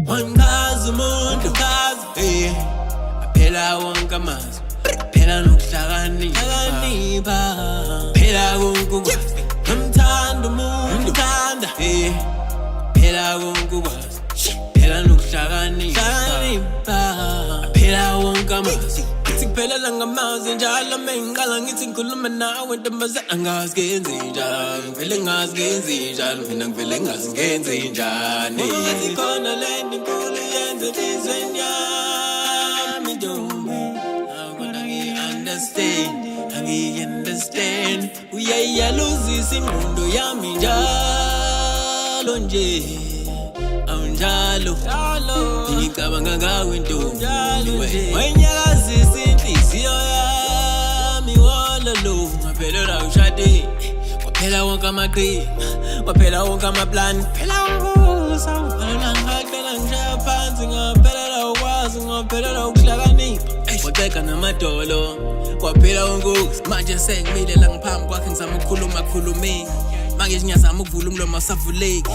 Wangazi umuntu kazi, eh, aphela wonke amazwi, phela nokuhlakanipha, phela konke ukwazi. Ngimthanda umuntu thanda, eh, phela konke ukwazi, phela nokuhlakanipha, phela wonke amazwi. Ngithi kuphelela ngamazwi njalo mengiqala ngithi ngikhuluma nawe ntombazana, angazi ngenzenjani, ngivele ngazi ngenzenjani mina, ngivele ngazi ngenzenjani. Ngathi khona le nto inkulu yenze enhliziyweni yami ntombi, kodwa ngi-understand, angiyi-understand, uyayaluzisa ingqondo yami njalo nje, awunjalo, ngicabanga ngawe ntombi, wayinyakazisa inhliziyo yami wololo, ngaphelela ushade, kwaphela wonke amaqhinga, kwaphela wonke amaplani, phela ukusa ngaphelela, ngaqela ngishaya phansi, ngaphelela ukwazi, ngaphelela ukuhlakanipha, waxega namadolo, kwaphela wonke. Manje sengimile la ngiphambi kwakhe, ngizama ukukhuluma, khulumeki manje, ngiyazama ukuvula umlomo, awusavuleki.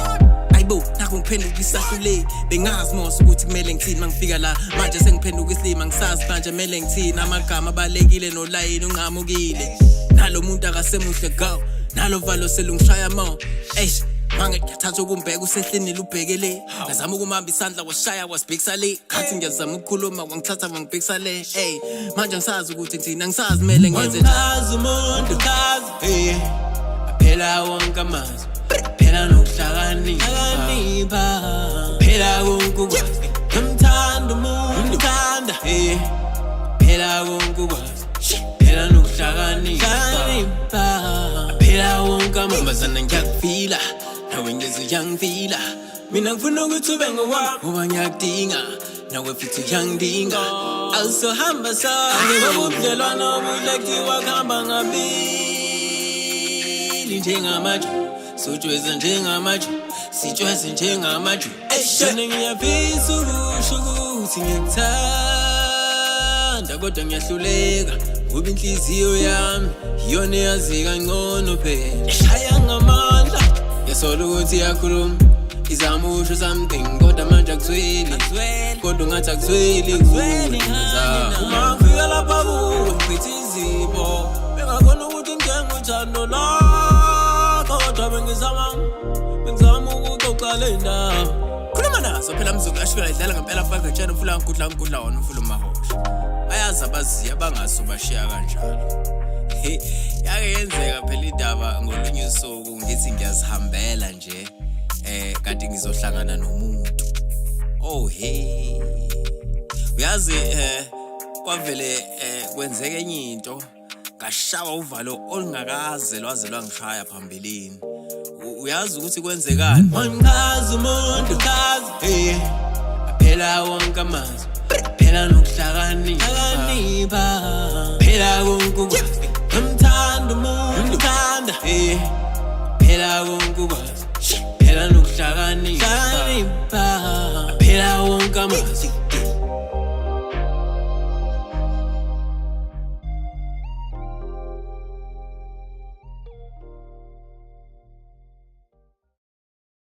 Ayibo, nakho ngiphenduka isahluleki. Bengazi mos ukuthi kumele ngithini mangifika la. Manje sengiphenduka isilima, ngisazi manje kumele ngithini. Amagama abalekile nolayini unqamukile, nalo muntu akasemuhle go, nalo valo selungishaya mo. Eish, mange ngiyathatha ukumbheka, usehlinile, ubheke le. Ngazama ukumhamba isandla, washaya wasibhekisa le. Khathi ngiyazama ukukhuluma, wangithatha wangibhekisa le. Ey, manje angisazi ukuthi ngithini, angisazi kumele ngenze njani. Wangazi umuntu kazi, eh, aphela wonke amazwi, phela nokuhlakanipha, phela konke ukwazi. Ngimthanda umuntu thanda, eh, phela konke ukwazi, phela nokuhlakanipha, phela wonke amantombazana. Ngiyakufila nawe, ngeze uyangifila mina, ngifuna ukuthi ube ngowami ngoba ngiyakudinga, nawe futhi uyangidinga. Awusohamba sonke ngoba ubudlelwano obuhle kuthiwa kuhamba ngabili, njengamaju sotshweza, njengamaju sitshweze, njengamaju. Mina ngiyafisa ukusho ukuthi ngiyakuthanda, kodwa ngiyahluleka ngoba inhliziyo yami iyona eyazi kangcono. Phela ishaya ngamandla, yasola ukuthi iyakhuluma, izama ukusho something, kodwa manje akuzweli, kodwa ungathi akuzweli kuwe. Uma ngifika lapha kuwe ngiphethe izipho, bengakhona ukuthi ngithenge uthando lwakho, kodwa bengizama ukuxoxa le ndaba. Khuluma nazo phela, mzukulu. Ashukela idlala ngempela, faka tshela umfula ngigudla, ngigudla wona umfula umahosha. Bayazi abaziyo, abangazi ubashiya kanjalo. He, yake yenzeka phela indaba ngolunye usuku, ngithi ngiyazihambela nje, kanti ngizohlangana nomuntu. Oh hey, uyazi, kwavele kwenzeka enye into, ngashawa uvalo olungakaze lwaze lwangishaya phambilini. Uyazi ukuthi kwenzekani? Wangazi umuntu kazi, eh, aphela wonke amazwi, phela nokuhlakanipha, phela konke ukwazi. Ngimthanda umuntu thanda, eh, phela konke ukwazi, phela nokuhlakanipha.